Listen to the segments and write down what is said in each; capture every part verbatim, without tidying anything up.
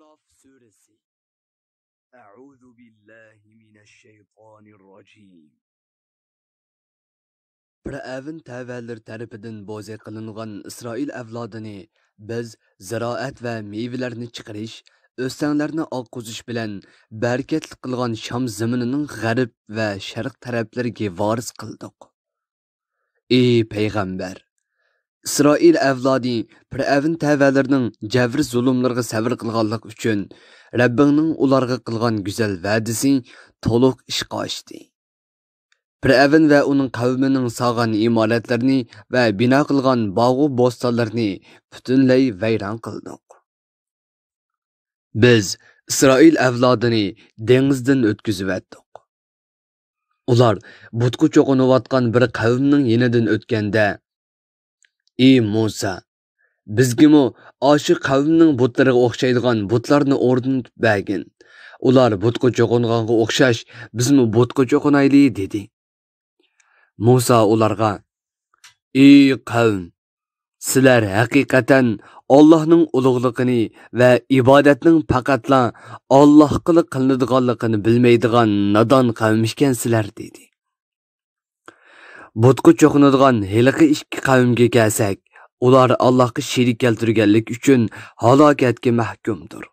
ئەراف سۈرىسى. ئەئۇزۇ بىللاھى مىنەششەيتانىرراجىم. پىرئەۋن تەۋەلىرى تەرىپىدىن بوزەك قىلىنغان ئىسرائىل ئەۋلادىنى بىز زىرائەت ۋە مېۋىلەرنى چىقىرىش، ئۆستەڭلەرنى ئاققۇزۇش بىلەن بەرىكەتلىك قىلغان شام زېمىنىنىڭ غەرب ۋە شەرق تەرەپلىرىگە ۋارىس قىلدۇق. ئى پەيغەمبەر! ئىسرائىل ئەۋلادى پىرئەۋن تەۋەلىرىنىڭ جەبرى-زۇلۇملىرىغا سەۋر قىلغانلىقى ئۈچۈن، رەببىڭنىڭ ئۇلارغا قىلغان گۈزەل ۋەدىسى تولۇق ئىشقا ئاشتى. پىرئەۋن ۋە ئۇنىڭ قەۋمىنىڭ سالغان ئىمارەتلىرىنى ۋە بىنا قىلغان باغۇ بوستانلىرىنى پۈتۈنلەي ۋەيران قىلدۇق. بىز ئىسرائىل ئەۋلادىنى دېڭىزدىن ئۆتكۈزۈۋەتتۇق. ئۇلار بۇتقا چوقۇنۇۋاتقان بىر قەۋمنىڭ يېنىدىن ئۆتكەندە، ئى مۇسا، بىزگىمۇ ئاشۇ قەۋمنىڭ بۇتلىرىغا ئوخشايدىغان بۇتلارنى ئورنىتىپ بەرگىن. ئۇلار بۇتقا چوقۇنغانغا ئوخشاش، بىزمۇ بۇتقا چوقۇنايلى، دېدى. مۇسا ئۇلارغا، ئى قەۋم! سىلەر ھەقىقەتەن ئاللاھنىڭ ئۇلۇغلۇقىنى ۋە ئىبادەتنىڭ پەقەتلا ئاللاھقىلا قىلىنىدىغانلىقىنى بىلمەيدىغان نادان قەۋم ئىكەنسىلەر، دېدى. بۇتقا چوقۇنىدىغان ھېلىقى ئىككى قەۋمگە كەلسەك، ئۇلار ئاللاھقا شېرىك كەلتۈرگەنلىكى ئۈچۈن ھالاكەتكە مەھكۇمدۇر.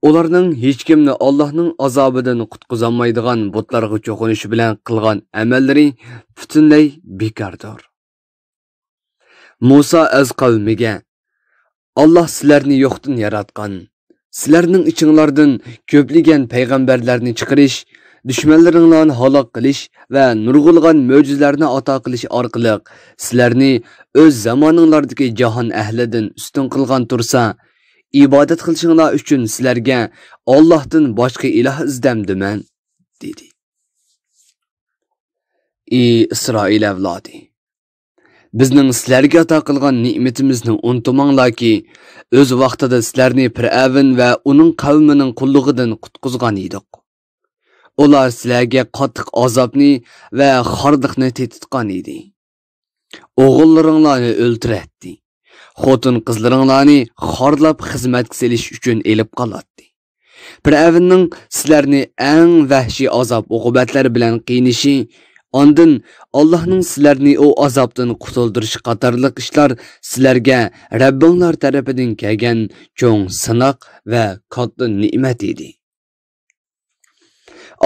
ئۇلارنىڭ ھېچكىمنى ئاللاھنىڭ ئازابىدىن قۇتقۇزالمايدىغان بۇتلارغا چوقۇنۇشى بىلەن قىلغان ئەمەللىرى پۈتۈنلەي بىكاردۇر. مۇسا ئۆز قەۋمىگە، ئاللاھ سىلەرنى يوقتىن ياراتقان، سىلەرنىڭ ئىچىڭلاردىن كۆپلىگەن پەيغەمبەرلەرنى چىقىرىش، دۈشمەنلىرىڭلارنى ھالاك قىلىش ۋە نۇرغۇنلىغان مۆجىزىلەرنى ئاتا قىلىش ئارقىلىق سىلەرنى ئۆز زامانىڭلاردىكى جاھان ئەھلىدىن ئۈستۈن قىلغان تۇرسا، ئىبادەت قىلىشىڭلار ئۈچۈن سىلەرگە ئاللاھتىن باشقا ئىلاھ ئىزدەمدىمەن؟ دېدى. ئى ئىسرائىل ئەۋلادى! بىزنىڭ سىلەرگە ئاتا قىلغان نېمىتىمىزنى ئۇنتۇماڭلاركى، ئۆز ۋاقتىدا سىلەرنى پىرئەۋن ۋە ئۇنىڭ قەۋمىنىڭ قۇللۇقىدىن قۇتقۇزغان ئىدۇق. ئۇلار سىلەرگە قاتتىق ئازابنى ۋە خارلىقنى تېتىتقان ئىدى. ئوغۇللىرىڭلارنى ئۆلتۈرەتتى. خوتۇن-قىزلىرىڭلارنى خارلاپ خىزمەتكە سېلىش ئۈچۈن ئېلىپ قالاتتى. پىرئەۋننىڭ سىلەرنى ئەڭ ۋەھشىي ئازاب-ئوقۇبەتلەر بىلەن قىينىشى، ئاندىن ئاللاھنىڭ سىلەرنى ئۇ ئازابتىن قۇتۇلدۇرۇشى قاتارلىق ئىشلار سىلەرگە رەببىڭلار تەرىپىدىن كەلگەن چوڭ سىناق ۋە كاتتا نېمەت ئىدى.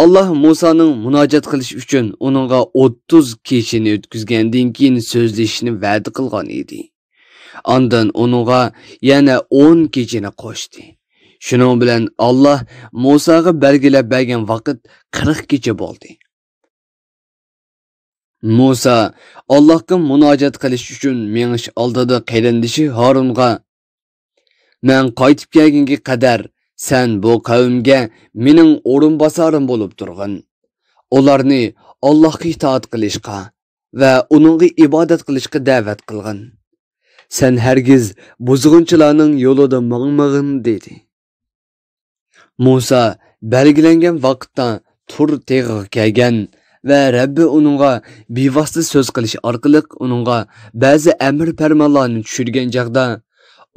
ئاللاھ مۇسانىڭ مۇناجات قىلىش ئۈچۈن ئۇنىڭغا ئوتتۇز كېچىنى ئۆتكۈزگەندىن كېيىن سۆزلىشىشنى ۋەدە قىلغان ئىدى. ئاندىن ئۇنىڭغا يەنە ئون كېچىنى قوشتى. شۇنىڭ بىلەن ئاللاھ مۇساغا بەلگىلەپ بەرگەن ۋاقىت قىرىق كېچە بولدى. مۇسا ئاللاھقا مۇناجات قىلىش ئۈچۈن مېڭىش ئالدىدا قېرىندىشى ھارۇنغا، مەن قايتىپ كەلگۈنگە قەدەر سەن بۇ قەۋمگە مېنىڭ ئورۇنباسارىم بولۇپ تۇرغىن. ئۇلارنى ئاللاھقا ئىتائەت قىلىشقا ۋە ئۇنىڭغا ئىبادەت قىلىشقا دەۋەت قىلغىن. سەن ھەرگىز بۇزغۇنچىلارنىڭ يولىدا ماڭمىغىن، دېدى. مۇسا بەلگىلەنگەن ۋاقىتتا تۇر تېغىغا كەلگەن ۋە رەببى ئۇنىڭغا بىۋاسىتە سۆز قىلىش ئارقىلىق ئۇنىڭغا بەزى ئەمر پەرمانلارنى چۈشۈرگەن چاغدا،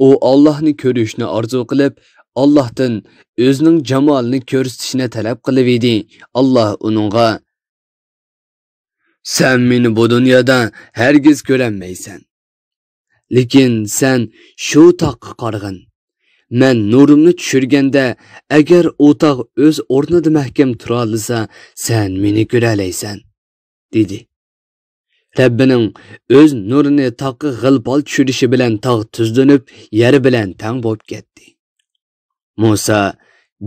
ئۇ ئاللاھنى كۆرۈشنى ئارزۇ قىلىپ، ئاللاھتىن ئۆزىنىڭ جامالىنى كۆرسىتىشنى تەلەپ قىلىۋىدى. ئاللاھ ئۇنىڭغا، سەن مېنى بۇ دۇنيادا ھەرگىز كۆرەلمەيسەن. لېكىن سەن شۇ تاغقا قارىغىن. مەن نۇرۇمنى چۈشۈرگەندە، ئەگەر ئۇ تاغ ئۆز ئورنىدا مەھكەم تۇرالىسا، سەن مېنى كۆرەلەيسەن، دېدى. رەببىنىڭ ئۆز نۇرىنى تاغقا غىلپال چۈشۈرۈشى بىلەن تاغ تۈزلىنىپ، يەر بىلەن تەڭ بولۇپ كەتتى. مۇسا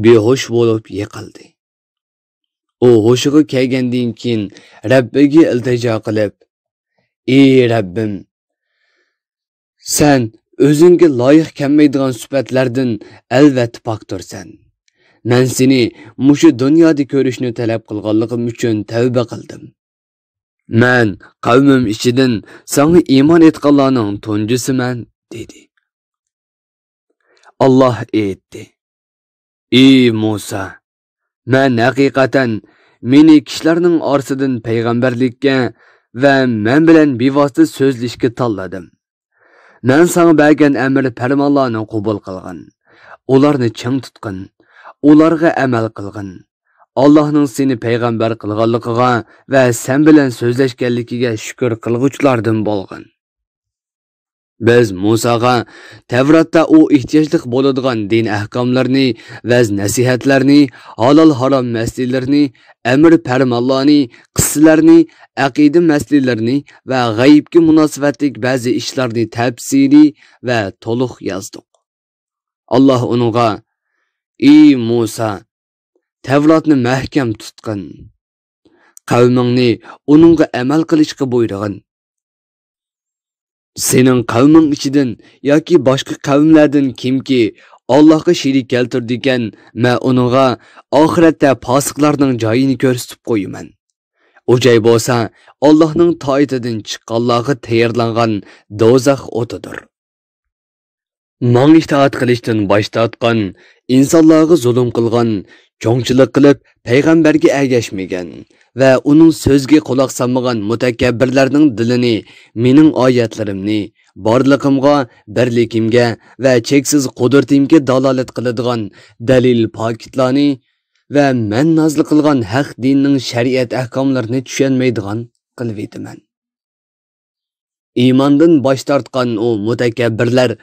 بىھوش بولۇپ يىقىلدى. ئۇ ھوشىغا كەلگەندىن كېيىن رەببىگە ئىلتىجا قىلىپ، ئى رەببىم، سەن ئۆزۈڭگە لايىق كەلمەيدىغان سۈپەتلەردىن ئەلۋەتتە پاكتۇرسەن. مەن سېنى مۇشۇ دۇنيادا كۆرۈشنى تەلەپ قىلغانلىقىم ئۈچۈن تەۋبە قىلدىم. مەن قەۋمىم ئىچىدىن ساڭا ئىمان ئېيتقانلارنىڭ تۇنجىسىمەن، دېدى. ئاللاھ ئېيتتى، ئى مۇسا، مەن ھەقىقەتەن مېنى كىشىلەرنىڭ ئارىسىدىن پەيغەمبەرلىككە ۋە مەن بىلەن بىۋاسىتە سۆزلىشىشكە تاللىدىم. مەن ساڭا بەرگەن ئەمر پەرمانلارنى قوبۇل قىلغىن. ئۇلارنى چىڭ تۇتقىن، ئۇلارغا ئەمەل قىلغىن. ئاللاھنىڭ سېنى پەيغەمبەر قىلغانلىقىغا ۋە سەن بىلەن سۆزلەشكەنلىكىگە شۈكۈر قىلغۇچىلاردىن بولغىن. بىز مۇساغا تەۋراتتا ئۇ ئېھتىياجلىق بولىدىغان دىن ئەھكاملىرىنى، ۋەز-نەسىھەتلەرنى، ھالال-ھارام مەسىلىلىرىنى، ئەمىر-پەرمانلارنى، قىسسىلەرنى، ئەقىدە مەسىلىلىرىنى ۋە غەيىبكە مۇناسىۋەتلىك بەزى ئىشلارنى تەپسىلىي ۋە تولۇق يازدۇق. ئاللاھ ئۇنىڭغا، ئى مۇسا، تەۋراتنى مەھكەم تۇتقىن. قەۋمىڭنى ئۇنىڭغا ئەمەل قىلىشقا بۇيرۇغىن. سېنىڭ قەۋمىڭ ئىچىدىن ياكى باشقا قەۋملەردىن كىمكى ئاللاھقا شېرىك كەلتۈرىدىكەن، مەن ئۇنىڭغا ئاخىرەتتە پاسىقلارنىڭ جايىنى كۆرسىتىپ قويىمەن. ئۇ جاي بولسا ئاللاھنىڭ تائىتىدىن چىققانلارغا تەييارلانغان دوزاخ ئوتىدۇر. ماڭا ئىتائەت قىلىشتىن باش تارتقان، ئىنسانلارغا زۇلۇم قىلغان، چوڭچىلىق قىلىپ پەيغەمبەرگە ئەگەشمىگەن ۋە ئۇنىڭ سۆزىگە قۇلاق سالمىغان مۇتەكەببىرلەرنىڭ دىلىنى مېنىڭ ئايەتلىرىمنى، بارلىقىمغا، بىرلىكىمگە ۋە چەكسىز قۇدرىتىمگە دالالەت قىلىدىغان دەلىل پاكىتلارنى ۋە مەن نازىل قىلغان ھەق دىننىڭ شەرىئەت ئەھكاملىرىنى چۈشەنمەيدىغان قىلىۋېتىمەن. ئىماندىن باش تارتقان ئۇ مۇتەكەببىرلەر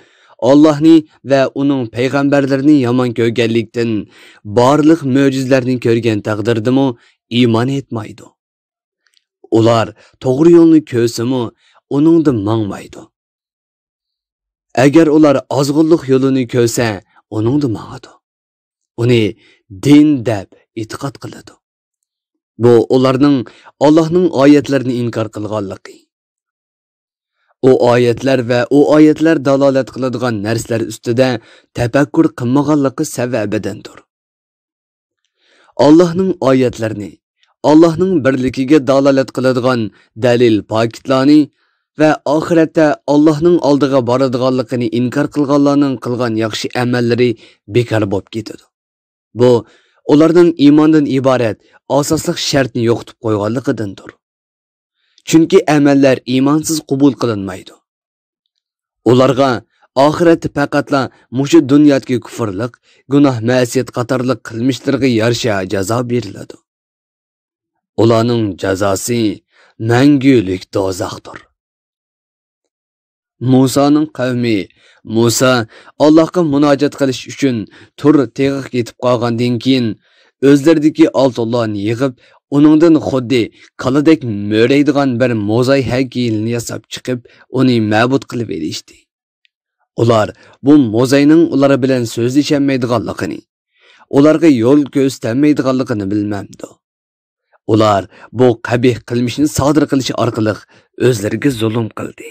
ئاللاھنى ۋە ئۇنىڭ پەيغەمبەرلىرىنى يامان كۆرگەنلىكتىن، بارلىق مۆجىزىلەرنى كۆرگەن تەقدىردىمۇ ئىمان ئېيتمايدۇ. ئۇلار توغرا يولنى كۆرسىمۇ، ئۇنىڭدا ماڭمايدۇ. ئەگەر ئۇلار ئازغۇنلۇق يولىنى كۆرسە، ئۇنىڭدا ماڭىدۇ. ئۇنى دىن دەپ ئېتىقاد قىلىدۇ. بۇ ئۇلارنىڭ ئاللاھنىڭ ئايەتلىرىنى ئىنكار قىلغانلىقى. ئۇ ئايەتلەر ۋە ئۇ ئايەتلەر دالالەت قىلىدىغان نەرسىلەر ئۈستىدە تەپەككۇر قىلمىغانلىقى سەۋەبىدىندۇر. ئاللاھنىڭ ئايەتلىرىنى، ئاللاھنىڭ بىرلىكىگە دالالەت قىلىدىغان دەلىل پاكىتلارنى ۋە ئاخىرەتتە ئاللاھنىڭ ئالدىغا بارىدىغانلىقىنى ئىنكار قىلغانلارنىڭ قىلغان ياخشى ئەمەللىرى بىكار بولۇپ كېتىدۇ. بۇ ئۇلارنىڭ ئىماندىن ئىبارەت ئاساسلىق شەرتنى يوقىتىپ قويغانلىقىدىندۇر. چۈنكى ئەمەللەر ئىمانسىز قوبۇل قىلىنمايدۇ. ئۇلارغا ئاخىرەتتە پەقەتلا مۇشۇ دۇنيادىكى كۇفرلۇق، گۇناھ-مەسىيەت قاتارلىق قىلمىشلىرىغا يارىشا جازا بېرىلىدۇ. ئۇلارنىڭ جازاسى مەڭگۈلۈك دوزاختۇر. مۇسانىڭ قەۋمى مۇسا ئاللاھقا مۇناجات قىلىش ئۈچۈن تۇر تېغىغا يېتىپ قالغاندىن كېيىن، ئۆزلىرىدىكى ئالتۇنلارنى يىغىپ، ئۇنىڭدىن خۇددى كالىدەك مۆرەيدىغان بىر موزاي ھەيكىلىنى ياساپ چىقىپ، ئۇنى مەبۇد قىلىۋېلىشتى. ئۇلار بۇ موزاينىڭ ئۇلار بىلەن سۆزلىشەلمەيدىغانلىقىنى، ئۇلارغا يول كۆرسىتەلمەيدىغانلىقىنى بىلمەمدۇ؟ ئۇلار بۇ قەبىھ قىلمىشنى سادىر قىلىش ئارقىلىق ئۆزلىرىگە زۇلۇم قىلدى.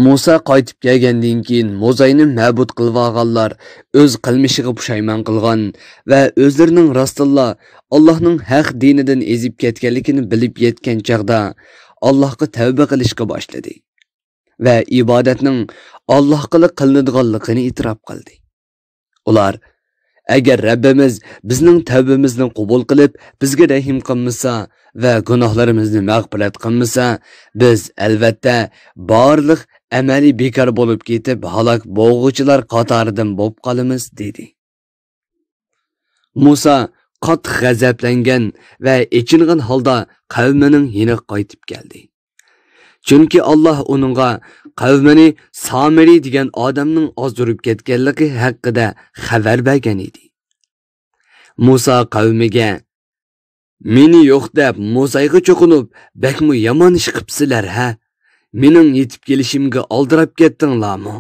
مۇسا قايتىپ كەلگەندىن كېيىن، موزاينى مەبۇد قىلىۋالغانلار ئۆز قىلمىشىغا پۇشايمان قىلغان ۋە ئۆزلىرىنىڭ راستتىنلا ئاللاھنىڭ ھەق دىنىدىن ئېزىپ كەتكەنلىكىنى بىلىپ يەتكەن چاغدا، ئاللاھقا تەۋبە قىلىشقا باشلىدى ۋە ئىبادەتنىڭ ئاللاھقىلا قىلىنىدىغانلىقىنى ئېتىراپ قىلدى. ئۇلار، ئەگەر رەببىمىز بىزنىڭ تەۋبىمىزنى قوبۇل قىلىپ، بىزگە رەھىم قىلمىسا ۋە گۇناھلىرىمىزنى مەغپىرەت قىلمىسا، بىز، ئەلۋەتتە، بارلىق ئەمەلى بىكار بولۇپ كېتىپ، ھالاك بولغۇچىلار قاتارىدىن بولۇپ قالىمىز، دېدى. مۇسا قاتتىق غەزەپلەنگەن ۋە ئېچىنغان ھالدا قەۋمىنىڭ يېنىغا قايتىپ كەلدى. چۈنكى ئاللاھ ئۇنىڭغا قەۋمىنى سامىرى دېگەن ئادەمنىڭ ئازدۇرۇپ كەتكەنلىكى ھەققىدە خەۋەر بەرگەن ئىدى. مۇسا قەۋمىگە، مېنى يوق دەپ موزايغا چوقۇنۇپ، بەكمۇ يامان ئىش قىپسىلەر ھە؟ مېنىڭ يېتىپ كېلىشىمگە ئالدىراپ كەتتىڭلارمۇ؟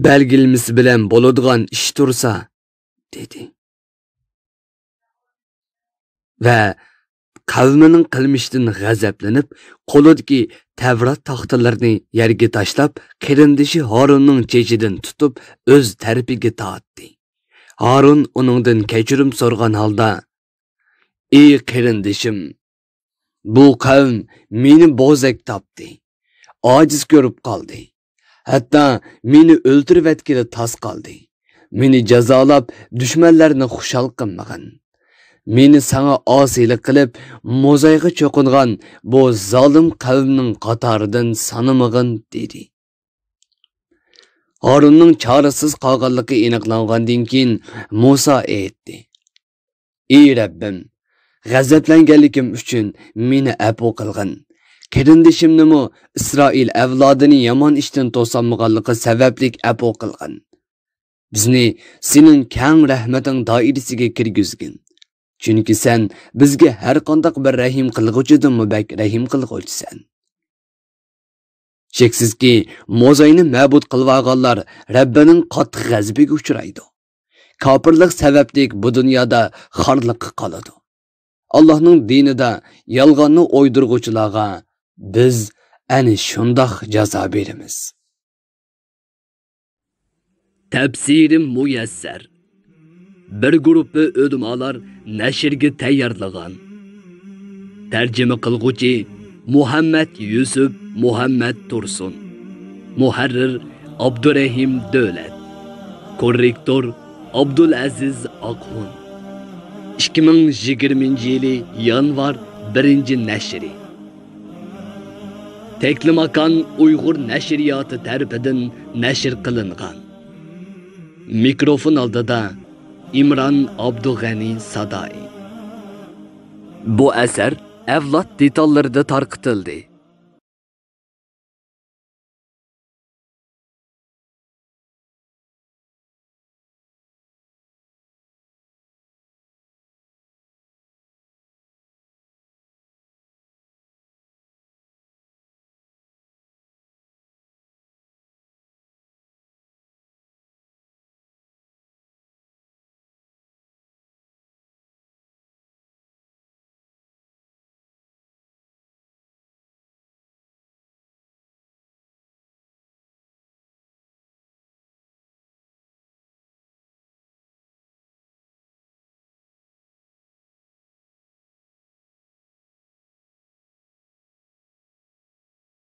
بەلگىلىمىسى بىلەن بولىدىغان ئىش تۇرسا، دېدى. ۋە قەۋمىنىڭ قىلمىشىدىن غەزەپلىنىپ، قولىدىكى تەۋرات تاختىلىرىنى يەرگە تاشلاپ، قېرىندىشى ھارۇننىڭ چېچىدىن تۇتۇپ، ئۆز تەرىپىگە تارتتى. ھارۇن ئۇنىڭدىن كەچۈرۈم سورىغان ھالدا، ئى قېرىندىشىم، بۇ قەۋم مېنى بوزەك تاپتى، ئاجىز كۆرۈپ قالدى. ھەتتا مېنى ئۆلتۈرۈۋەتكىلى تاس قالدى. مېنى جازالاپ، دۈشمەنلەرنى خۇشال قىلمىغىن. مېنى ساڭا ئاسىيلىق قىلىپ، موزايغا چوقۇنغان بۇ زالىم قەۋمنىڭ قاتارىدىن سانىمىغىن، دېدى. ھارۇننىڭ چارىسىز قالغانلىقى ئېنىقلانغاندىن كېيىن، مۇسا ئېيتتى: «ئى رەببىم، غەزەپلەنگەنلىكىم ئۈچۈن مېنى ئەپۇ قىلغىن. قېرىندىشىمنىمۇ ئىسرائىل ئەۋلادىنى يامان ئىشتىن توسالمىغانلىقى سەۋەبلىك ئەپۇ قىلغىن. بىزنى سېنىڭ كەڭ رەھمىتىڭ دائىرىسىگە كىرگۈزگىن. چۈنكى سەن بىزگە ھەرقانداق بىر رەھىم قىلغۇچىدىنمۇ بەك رەھىم قىلغۇچىسەن.» شەكسىزكى، موزاينى مەبۇد قىلىۋالغانلار رەببىنىڭ قاتتىق غەزىپىگە ئۇچرايدۇ. كاپىرلىق سەۋەبلىك بۇ دۇنيادا خارلىققا قالىدۇ. ئاللاھنىڭ دىنىدا يالغاننى ئويدۇرغۇچىلارغا بىز ئەنە شۇنداق جازا بېرىمىز. تەپسىرى مۇيەسسەر. بىر گۇرۇپپا ئۆلىمالار نەشرگە تەييارلىغان. تەرجىمە قىلغۇچى مۇھەممەد يۈسۈپ مۇھەممەد تۇرسۇن. مۇھەررىر ئابدۇرەھىم دۆلەت. كوررېكتور ئابدۇلئەزىز ئاقخۇن. ئىككى مىڭ يىگىرمىنچى يىلى يانۋار بىرىنچى نەشرى. تەكلىماكان ئۇيغۇر نەشرىياتى تەرىپىدىن نەشر قىلىنغان. مىكروفون ئالدىدا ئىمران ئابدۇغەنى سادائى. بۇ ئەسەر ئەۋلاد دېتاللىرىدا تارقىتىلدى.